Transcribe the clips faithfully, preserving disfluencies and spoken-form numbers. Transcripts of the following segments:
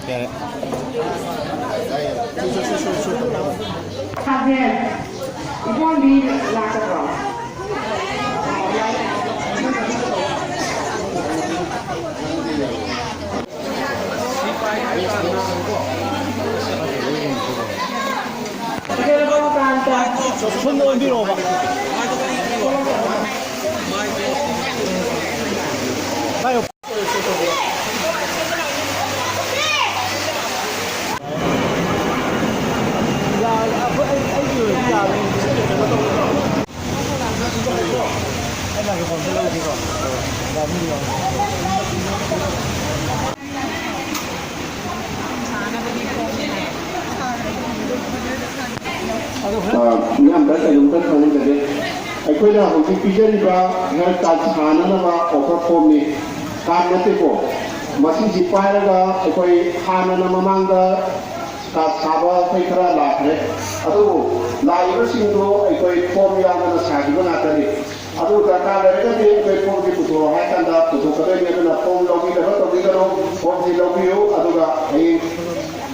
ꯌꯥꯔꯦ꯫ ꯁꯥꯖꯦꯜ, ꯏꯕꯣꯝꯕꯤ ꯂꯥꯛꯀꯗ꯭ꯔꯣ? ꯁꯤꯗ ꯁꯣꯝꯗ ꯑꯣꯟꯕꯤꯔꯛꯑꯣꯕ꯫ ꯑ, ꯃꯤꯌꯥꯝꯗ ꯀꯩꯅꯣꯝꯇ ꯈꯪꯍꯟꯖꯒꯦ꯫ ꯑꯩꯈꯣꯏꯅ ꯍꯧꯖꯤꯛ ꯄꯤꯖꯔꯤꯕ ꯍꯦꯜꯊ ꯀꯥꯔꯗ ꯁꯥꯅꯅꯕ ꯑꯣꯐꯔ ꯐꯣꯝꯅꯤ, ꯀꯥꯔꯗ ꯅꯠꯇꯦꯀꯣ꯫ ꯃꯁꯤꯁꯤ ꯄꯥꯏꯔꯒ ꯑꯩꯈꯣꯏ ꯍꯥꯟꯅꯅ ꯃꯃꯥꯡꯗ ꯀꯥꯔꯗ ꯁꯥꯕ ꯑꯩꯈꯣꯏ ꯈꯔ ꯂꯥꯛꯈ꯭ꯔꯦ, ꯑꯗꯨꯕꯨ ꯂꯥꯛꯏꯕꯁꯤꯡꯗꯣ ꯑꯩꯈꯣꯏ ꯐꯣꯝ ꯌꯥꯎꯗꯅ ꯁꯥꯈꯤꯕ ꯉꯥꯛꯇꯅꯤ꯫ ꯑꯗꯨ ꯗꯔꯀꯥꯔ ꯂꯩꯔꯒꯗꯤ ꯑꯩꯈꯣꯏ ꯐꯣꯝꯁꯤ ꯄꯨꯊꯣꯔꯛꯑꯣ ꯍꯥꯏ ꯀꯥꯟꯗ ꯄꯨꯊꯣꯛꯀꯗꯣꯏꯅꯤ꯫ ꯑꯗꯨꯅ ꯐꯣꯝ ꯂꯧꯕꯤꯗꯕ ꯇꯧꯕꯤꯒꯅꯨ, ꯐꯣꯝꯁꯤ ꯂꯧꯕꯤꯌꯨ꯫ ꯑꯗꯨꯒ ꯍꯌꯦꯡ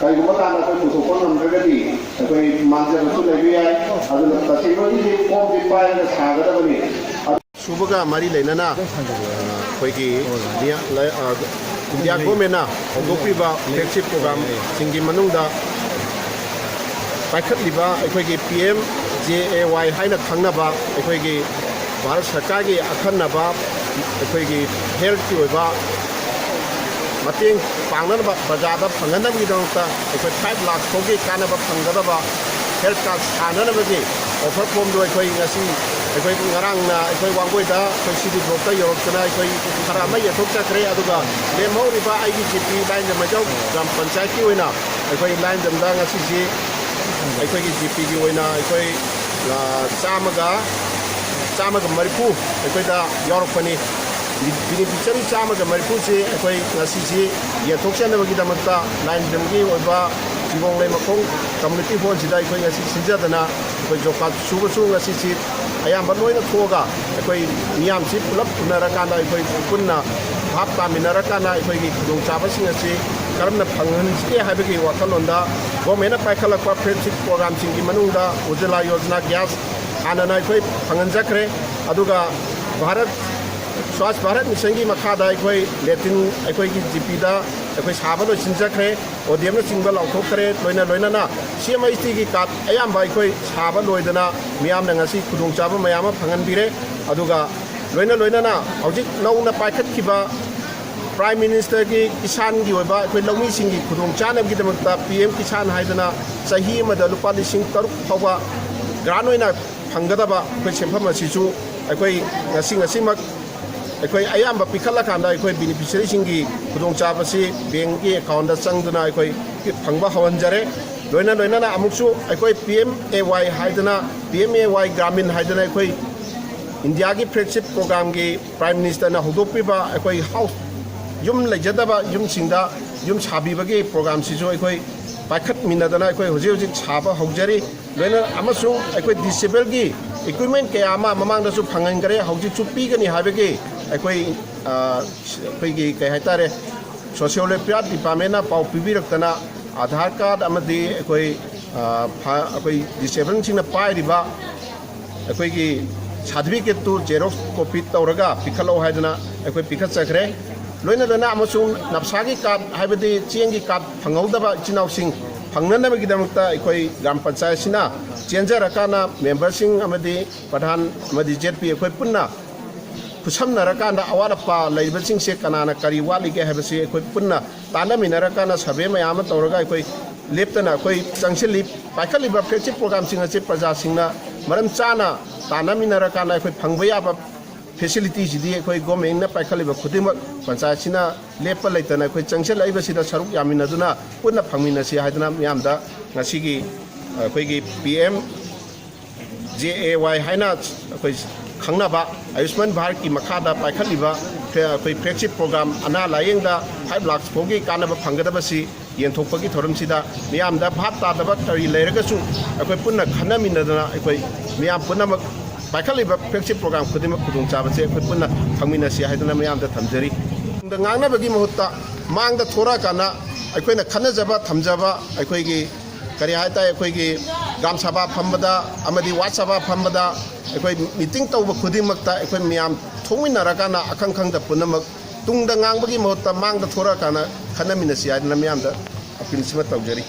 ꯀꯔꯤꯒꯨꯝꯕ ꯀꯥꯟꯗ ꯑꯩꯈꯣꯏ ꯄꯨꯊꯣꯛꯄ ꯉꯝꯗ꯭ꯔꯒꯗꯤ ꯑꯩꯈꯣꯏ ꯃꯥꯡꯖꯕꯁꯨ ꯂꯩꯕ ꯌꯥꯏ꯫ ꯑꯗꯨꯅ ꯇꯁꯦꯡꯕꯒꯤꯗꯤ ꯐꯣꯝꯁꯤ ꯄꯥꯏꯔꯒ ꯁꯥꯒꯗꯕꯅꯤ꯫ ꯁꯨꯕꯒ ꯃꯔꯤ ꯂꯩꯅꯅ, ꯑ, ꯑꯩꯈꯣꯏꯒꯤ ꯏꯟꯗꯤꯌꯥ, ꯑ, ꯏꯟꯗꯤꯌꯥ ꯒꯣꯔꯃꯦꯟꯅ ꯍꯧꯗꯣꯛꯄꯤꯕ ꯐ꯭ꯂꯦꯒꯁꯤꯞ ꯄ꯭ꯔꯣꯒ꯭ꯔꯥꯝꯁꯤꯡꯒꯤ ꯃꯅꯨꯡꯗ ꯄꯥꯏꯈꯠꯂꯤꯕ ꯑꯩꯈꯣꯏꯒꯤ ꯄꯤ ꯑꯦꯝ ꯖꯦ ꯑꯦ ꯋꯥꯏ ꯍꯥꯏꯅ ꯈꯪꯅꯕ ꯑꯩꯈꯣꯏꯒꯤ ꯚꯥꯔꯠ ꯁꯔꯀꯥꯔꯒꯤ ꯑꯈꯟꯅꯕ ꯑꯩꯈꯣꯏꯒꯤ ꯍꯦꯜꯠꯀꯤ ꯑꯣꯏꯕ ꯃꯇꯦꯡ ꯄꯥꯡꯅꯅꯕ, ꯄ꯭ꯔꯖꯥꯗ ꯐꯪꯍꯟꯅꯕꯒꯤꯗꯃꯛꯇ ꯑꯩꯈꯣꯏ ꯐꯥꯏꯚ ꯂꯥꯈ ꯐꯥꯎꯒꯤ ꯀꯥꯟꯅꯕ ꯐꯪꯒꯗꯕ ꯍꯦꯜꯠ ꯀꯥꯔꯗ ꯁꯥꯅꯅꯕꯒꯤ ꯑꯣꯐꯔ ꯐꯣꯝꯗꯣ ꯑꯩꯈꯣꯏ ꯉꯁꯤ, ꯑꯩꯈꯣꯏ ꯉꯔꯥꯡꯅ ꯑꯩꯈꯣꯏ ꯋꯥꯡꯒꯣꯏꯗ ꯑꯩꯈꯣꯏ ꯁꯤ ꯗꯤ ꯕ꯭ꯂꯣꯛꯇ ꯌꯧꯔꯛꯇꯅ ꯑꯩꯈꯣꯏ ꯈꯔ ꯑꯃ ꯌꯦꯟꯊꯣꯛꯆꯈ꯭ꯔꯦ꯫ ꯑꯗꯨꯒ ꯂꯦꯝꯍꯧꯔꯤꯕ ꯑꯩꯒꯤ ꯖꯤ ꯄꯤ ꯂꯥꯏꯟꯗ ꯃꯩꯖꯧ ꯒ꯭ꯔꯥꯝ ꯄꯟꯆꯥꯌꯠꯀꯤ ꯑꯣꯏꯅ ꯑꯩꯈꯣꯏ ꯂꯥꯏꯟꯗꯝꯗ ꯉꯁꯤꯁꯤ ꯑꯩꯈꯣꯏꯒꯤ ꯖꯤ ꯄꯤꯒꯤ ꯑꯣꯏꯅ ꯑꯩꯈꯣꯏ, ꯑ, ꯆꯥꯝꯃꯒ, ꯆꯥꯝꯃꯒ ꯃꯔꯤꯐꯨ ꯑꯩꯈꯣꯏꯗ ꯌꯥꯎꯔꯛꯄꯅꯤ꯫ ꯕꯤꯅꯤꯐꯤꯁꯔꯤ ꯆꯥꯝꯃꯒ ꯃꯔꯤꯐꯨꯁꯤ ꯑꯩꯈꯣꯏ ꯉꯁꯤꯁꯤ ꯌꯦꯟꯊꯣꯛꯆꯅꯕꯒꯤꯗꯃꯛꯇ ꯂꯥꯏꯟꯗꯝꯒꯤ ꯑꯣꯏꯕ ꯆꯤꯒꯣꯡ ꯂꯩꯃꯈꯣꯡ ꯀꯝꯃ꯭ꯌꯨꯅꯤꯇꯤ ꯍꯣꯜꯁꯤꯗ ꯑꯩꯈꯣꯏ ꯉꯁꯤ ꯁꯤꯟꯖꯗꯅ ꯑꯩꯈꯣꯏ ꯖꯣꯕ ꯀꯥꯔꯗ ꯁꯨꯕꯁꯨ ꯉꯁꯤꯁꯤ ꯑꯌꯥꯝꯕ ꯂꯣꯏꯅ ꯊꯣꯛꯑꯒ ꯑꯩꯈꯣꯏ ꯃꯤꯌꯥꯝꯁꯤ ꯄꯨꯂꯞ ꯎꯅꯔꯀꯥꯟꯗ ꯑꯩꯈꯣꯏ ꯄꯨꯟꯅ ꯚꯥꯞ ꯇꯥꯃꯤꯟꯅꯔꯀꯥꯟꯗ ꯑꯩꯈꯣꯏꯒꯤ ꯈꯨꯗꯣꯡꯆꯥꯕꯁꯤꯡ ꯑꯁꯤ ꯀꯔꯝꯅ ꯐꯪꯍꯟꯁꯤꯒꯦ ꯍꯥꯏꯕꯒꯤ ꯋꯥꯈꯜꯂꯣꯟꯗ ꯒꯣꯔꯃꯦꯟꯅ ꯄꯥꯏꯈꯠꯂꯛꯄ ꯐ꯭ꯂꯦꯒꯁꯤꯞ ꯄ꯭ꯔꯣꯒ꯭ꯔꯥꯝꯁꯤꯡꯒꯤ ꯃꯅꯨꯡꯗ ꯎꯖꯂꯥ ꯌꯣꯖꯅꯥ ꯒ꯭ꯌꯥꯁ ꯍꯥꯟꯅꯅ ꯑꯩꯈꯣꯏ ꯐꯪꯍꯟꯖꯈ꯭ꯔꯦ꯫ ꯑꯗꯨꯒ ꯚꯥꯔꯠ ꯁ꯭ꯋꯥꯁ ꯚꯥꯔꯠ ꯃꯤꯁꯟꯒꯤ ꯃꯈꯥꯗ ꯑꯩꯈꯣꯏ ꯂꯦꯇ꯭ꯔꯤꯟ ꯑꯩꯈꯣꯏꯒꯤ ꯖꯤ ꯄꯤꯗ ꯑꯩꯈꯣꯏ ꯁꯥꯕ ꯂꯣꯏꯁꯤꯟꯖꯈ꯭ꯔꯦ꯫ ꯑꯣꯗꯦꯝꯅꯆꯤꯡꯕ ꯂꯥꯎꯊꯣꯛꯈ꯭ꯔꯦ꯫ ꯂꯣꯏꯅ ꯂꯣꯏꯅꯅ ꯁꯤ ꯑꯦꯝ ꯑꯩꯆ ꯇꯤꯒꯤ ꯀꯥꯔꯗ ꯑꯌꯥꯝꯕ ꯑꯩꯈꯣꯏ ꯁꯥꯕ ꯂꯣꯏꯗꯅ ꯃꯤꯌꯥꯝꯅ ꯉꯁꯤ ꯈꯨꯗꯣꯡꯆꯥꯕ ꯃꯌꯥꯝ ꯑꯃ ꯐꯪꯍꯟꯕꯤꯔꯦ꯫ ꯑꯗꯨꯒ ꯂꯣꯏꯅ ꯂꯣꯏꯅꯅ ꯍꯧꯖꯤꯛ ꯅꯧꯅ ꯄꯥꯏꯈꯠꯈꯤꯕ ꯄ꯭ꯔꯥꯏꯝ ꯃꯤꯅꯤꯁꯇꯔꯒꯤ ꯀꯤꯁꯥꯟꯒꯤ ꯑꯣꯏꯕ ꯑꯩꯈꯣꯏ ꯂꯧꯃꯤꯁꯤꯡꯒꯤ ꯈꯨꯗꯣꯡꯆꯥꯅꯕꯒꯤꯗꯃꯛꯇ ꯄꯤ ꯑꯦꯝ ꯀꯤꯁꯥꯟ ꯍꯥꯏꯗꯅ ꯆꯍꯤ ꯑꯃꯗ ꯂꯨꯄꯥ ꯂꯤꯁꯤꯡ ꯇꯔꯨꯛ ꯐꯥꯎꯕ ꯒ꯭ꯔꯥꯟ ꯑꯣꯏꯅ ꯐꯪꯒꯗꯕ ꯑꯩꯈꯣꯏ ꯁꯦꯟꯐꯝ ꯑꯁꯤꯁꯨ ꯑꯩꯈꯣꯏ ꯉꯁꯤ ꯉꯁꯤꯃꯛ ꯑꯩꯈꯣꯏ ꯑꯌꯥꯝꯕ ꯄꯤꯈꯠꯂꯀꯥꯟꯗ ꯑꯩꯈꯣꯏ ꯕꯦꯅꯤꯐꯤꯁꯔꯤꯁꯤꯡꯒꯤ ꯈꯨꯗꯣꯡꯆꯥꯕꯁꯤ ꯕꯦꯡꯒꯤ ꯑꯦꯀꯥꯎꯟꯗ ꯆꯪꯗꯨꯅ ꯑꯩꯈꯣꯏ ꯐꯪꯕ ꯍꯧꯍꯟꯖꯔꯦ꯫ ꯂꯣꯏꯅ ꯂꯣꯏꯅꯅ ꯑꯃꯨꯛꯁꯨ ꯑꯩꯈꯣꯏ ꯄꯤ ꯑꯦꯝ ꯑꯦ ꯋꯥꯏ ꯍꯥꯏꯗꯅ, ꯄꯤ ꯑꯦꯝ ꯑꯦ ꯋꯥꯏ ꯒ꯭ꯔꯥꯃꯤꯟ ꯍꯥꯏꯗꯅ ꯑꯩꯈꯣꯏ ꯏꯟꯗꯤꯌꯥꯒꯤ ꯐ꯭ꯂꯦꯒꯁꯤꯞ ꯄ꯭ꯔꯣꯒ꯭ꯔꯥꯝꯒꯤ ꯄ꯭ꯔꯥꯏꯝ ꯃꯤꯅꯤꯁꯇꯔꯅ ꯍꯧꯗꯣꯛꯄꯤꯕ ꯑꯩꯈꯣꯏ ꯍꯥꯎꯁ, ꯌꯨꯝ ꯂꯩꯖꯗꯕ ꯌꯨꯝꯁꯤꯡꯗ ꯌꯨꯝ ꯁꯥꯕꯤꯕꯒꯤ ꯄ꯭ꯔꯣꯒ꯭ꯔꯥꯝꯁꯤꯁꯨ ꯑꯩꯈꯣꯏ ꯄꯥꯏꯈꯠꯃꯤꯟꯅꯗꯅ ꯑꯩꯈꯣꯏ ꯍꯧꯖꯤꯛ ꯍꯧꯖꯤꯛ ꯁꯥꯕ ꯍꯧꯖꯔꯤ꯫ ꯂꯣꯏꯅ ꯑꯃꯁꯨꯡ ꯑꯩꯈꯣꯏ ꯗꯤꯁꯦꯕꯜꯒꯤ ꯏꯀ꯭ꯋꯤꯞꯃꯦꯟ ꯀꯌꯥ ꯑꯃ ꯃꯃꯥꯡꯗꯁꯨ ꯐꯪꯍꯟꯈꯔꯦ, ꯍꯧꯖꯤꯛꯁꯨ ꯄꯤꯒꯅꯤ ꯍꯥꯏꯕꯒꯤ ꯑꯩꯈꯣꯏ, ꯑ, ꯑꯩꯈꯣꯏꯒꯤ ꯀꯩ ꯍꯥꯏꯇꯥꯔꯦ, ꯁꯣꯁꯤꯌꯦꯜ ꯋꯦꯜꯐꯤꯌꯥꯔ ꯗꯤꯄꯥꯔꯠꯃꯦꯟꯅ ꯄꯥꯎ ꯄꯤꯕꯤꯔꯛꯇꯅ ꯑꯥꯙꯥꯔ ꯀꯥꯔꯗ ꯑꯃꯗꯤ ꯑꯩꯈꯣꯏ, ꯑ, ꯐ-, ꯑꯩꯈꯣꯏ ꯗꯤꯁꯦꯕꯜꯁꯤꯡꯅ ꯄꯥꯏꯔꯤꯕ ꯑꯩꯈꯣꯏꯒꯤ ꯁꯥꯔꯇꯤꯐꯤꯀꯦꯠꯇꯨ ꯖꯦꯔꯣꯛꯁ ꯀꯣꯄꯤ ꯇꯧꯔꯒ ꯄꯤꯈꯠꯂꯛꯑꯣ ꯍꯥꯏꯗꯅ ꯑꯩꯈꯣꯏ ꯄꯤꯈꯠꯆꯈ꯭ꯔꯦ꯫ ꯂꯣꯏꯅ ꯂꯣꯏꯅ ꯑꯃꯁꯨꯡ ꯅꯞꯁꯥꯒꯤ ꯀꯥꯔꯗ, ꯍꯥꯏꯕꯗꯤ ꯆꯦꯡꯒꯤ ꯀꯥꯔꯗ ꯐꯪꯍꯧꯗꯕ ꯏꯆꯤꯟ ꯏꯅꯥꯎꯁꯤꯡ ꯐꯪꯅꯅꯕꯒꯤꯗꯃꯛꯇ ꯑꯩꯈꯣꯏ ꯒ꯭ꯔꯥꯝ ꯄꯟꯆꯥꯌꯠꯁꯤꯅ ꯆꯦꯟꯖꯔꯀꯥꯟꯗ ꯃꯦꯝꯕꯔꯁꯤꯡ ꯑꯃꯗꯤ ꯄ꯭ꯔꯙꯥꯟ ꯑꯃꯗꯤ ꯖꯦꯠ ꯄꯤ ꯑꯩꯈꯣꯏ ꯄꯨꯟꯅ ꯈꯨꯠꯁꯝꯅꯔꯀꯥꯟꯗ ꯑꯋꯥꯠ ꯑꯄꯥ ꯂꯩꯔꯤꯕꯁꯤꯡꯁꯦ ꯀꯅꯥꯅ ꯀꯔꯤ ꯋꯥꯠꯂꯤꯒꯦ ꯍꯥꯏꯕꯁꯤ ꯑꯩꯈꯣꯏ ꯄꯨꯟꯅ ꯇꯥꯟꯅꯃꯤꯟꯅꯔꯀꯥꯟꯗ ꯁꯔꯚꯦ ꯃꯌꯥꯝ ꯑꯃ ꯇꯧꯔꯒ ꯑꯩꯈꯣꯏ ꯂꯦꯞꯇꯅ ꯑꯩꯈꯣꯏ ꯆꯪꯁꯤꯜꯂꯤ꯫ ꯄꯥꯏꯈꯠꯂꯤꯕ ꯐ꯭ꯂꯦꯒꯁꯤꯞ ꯄ꯭ꯔꯣꯒ꯭ꯔꯥꯝꯁꯤꯡ ꯑꯁꯤ ꯄ꯭ꯔꯖꯥꯁꯤꯡꯅ ꯃꯔꯝ ꯆꯥꯅ ꯇꯥꯟꯅꯃꯤꯟꯅꯔꯀꯥꯟꯗ ꯑꯩꯈꯣꯏ ꯐꯪꯕ ꯌꯥꯕ ꯐꯦꯁꯤꯂꯤꯇꯤꯁꯤꯗꯤ ꯑꯩꯈꯣꯏ ꯒꯣꯔꯃꯦꯟꯅ ꯄꯥꯏꯈꯠꯂꯤꯕ ꯈꯨꯗꯤꯡꯃꯛ ꯄꯟꯆꯥꯌꯠꯁꯤꯅ ꯂꯦꯞꯄ ꯂꯩꯇꯅ ꯑꯩꯈꯣꯏ ꯆꯪꯁꯤꯜꯂꯛꯏꯕꯁꯤꯗ ꯁꯔꯨꯛ ꯌꯥꯃꯤꯟꯅꯗꯨꯅ ꯄꯨꯟꯅ ꯐꯪꯃꯤꯟꯅꯁꯤ ꯍꯥꯏꯗꯅ ꯃꯤꯌꯥꯝꯗ ꯉꯁꯤꯒꯤ ꯑꯩꯈꯣꯏꯒꯤ ꯄꯤ ꯑꯦꯝ ꯖꯦ ꯑꯦ ꯋꯥꯏ ꯍꯥꯏꯅ ꯑꯩꯈꯣꯏ ꯈꯪꯅꯕ ꯑꯌꯨꯁꯃꯥꯟ ꯚꯥꯔꯠꯀꯤ ꯃꯈꯥꯗ ꯄꯥꯏꯈꯠꯂꯤꯕ ꯐꯦ-, ꯑꯩꯈꯣꯏ ꯐ꯭ꯂꯦꯒꯁꯤꯞ ꯄ꯭ꯔꯣꯒ꯭ꯔꯥꯝ ꯑꯅꯥ ꯂꯥꯌꯦꯡꯗ ꯐꯥꯏꯚ ꯂꯥꯈ ꯐꯥꯎꯒꯤ ꯀꯥꯟꯅꯕ ꯐꯪꯒꯗꯕꯁꯤ ꯌꯦꯟꯊꯣꯛꯄꯒꯤ ꯊꯧꯔꯝꯁꯤꯗ ꯃꯤꯌꯥꯝꯗ ꯚꯥꯞ ꯇꯥꯗꯕ ꯀꯔꯤ ꯂꯩꯔꯒꯁꯨ ꯑꯩꯈꯣꯏ ꯄꯨꯟꯅ ꯈꯟꯅꯃꯤꯟꯅꯗꯅ ꯑꯩꯈꯣꯏ ꯃꯤꯌꯥꯝ ꯄꯨꯝꯅꯃꯛ ꯄꯥꯏꯈꯠꯂꯤꯕ ꯐ꯭ꯂꯦꯒꯁꯤꯞ ꯄ꯭ꯔꯣꯒ꯭ꯔꯥꯝ ꯈꯨꯗꯤꯡꯃꯛ ꯈꯨꯗꯣꯡꯆꯥꯕꯁꯦ ꯑꯩꯈꯣꯏ ꯄꯨꯟꯅ ꯐꯪꯃꯤꯟꯅꯁꯤ ꯍꯥꯏꯗꯨꯅ ꯃꯤꯌꯥꯝꯗ ꯊꯝꯖꯔꯤ꯫ ꯇꯨꯡꯗ ꯉꯥꯡꯅꯕꯒꯤ ꯃꯍꯨꯠꯇ ꯃꯥꯡꯗ ꯊꯣꯔꯛꯑꯀꯥꯟꯗ ꯑꯩꯈꯣꯏꯅ ꯈꯟꯅꯖꯕ ꯊꯝꯖꯕ ꯑꯩꯈꯣꯏꯒꯤ ꯀꯔꯤ ꯍꯥꯏ ꯇꯥꯏ, ꯑꯩꯈꯣꯏꯒꯤ ꯒ꯭ꯔꯥꯝ ꯁꯚꯥ ꯐꯝꯕꯗ ꯑꯃꯗꯤ ꯋꯥꯔꯗ ꯁꯚꯥ ꯐꯝꯕꯗ ꯑꯩꯈꯣꯏ ꯃꯤꯇꯤꯡ ꯇꯧꯕ ꯈꯨꯗꯤꯡꯃꯛꯇ ꯑꯩꯈꯣꯏ ꯃꯌꯥꯝ ꯊꯣꯛꯃꯤꯟꯅꯔꯀꯥꯟꯗ ꯑꯈꯪ ꯈꯪꯗ ꯄꯨꯝꯅꯃꯛ ꯇꯨꯡꯗ ꯉꯥꯡꯕꯒꯤ ꯃꯍꯨꯠꯇ ꯃꯥꯡꯗ ꯊꯣꯔꯛꯑꯀꯥꯟꯗ ꯈꯟꯅꯃꯤꯟꯅꯁꯤ ꯍꯥꯏꯗꯅ ꯃꯤꯌꯥꯝꯗ ꯑꯄꯤꯜꯁꯤꯃ ꯇꯧꯖꯔꯤ꯫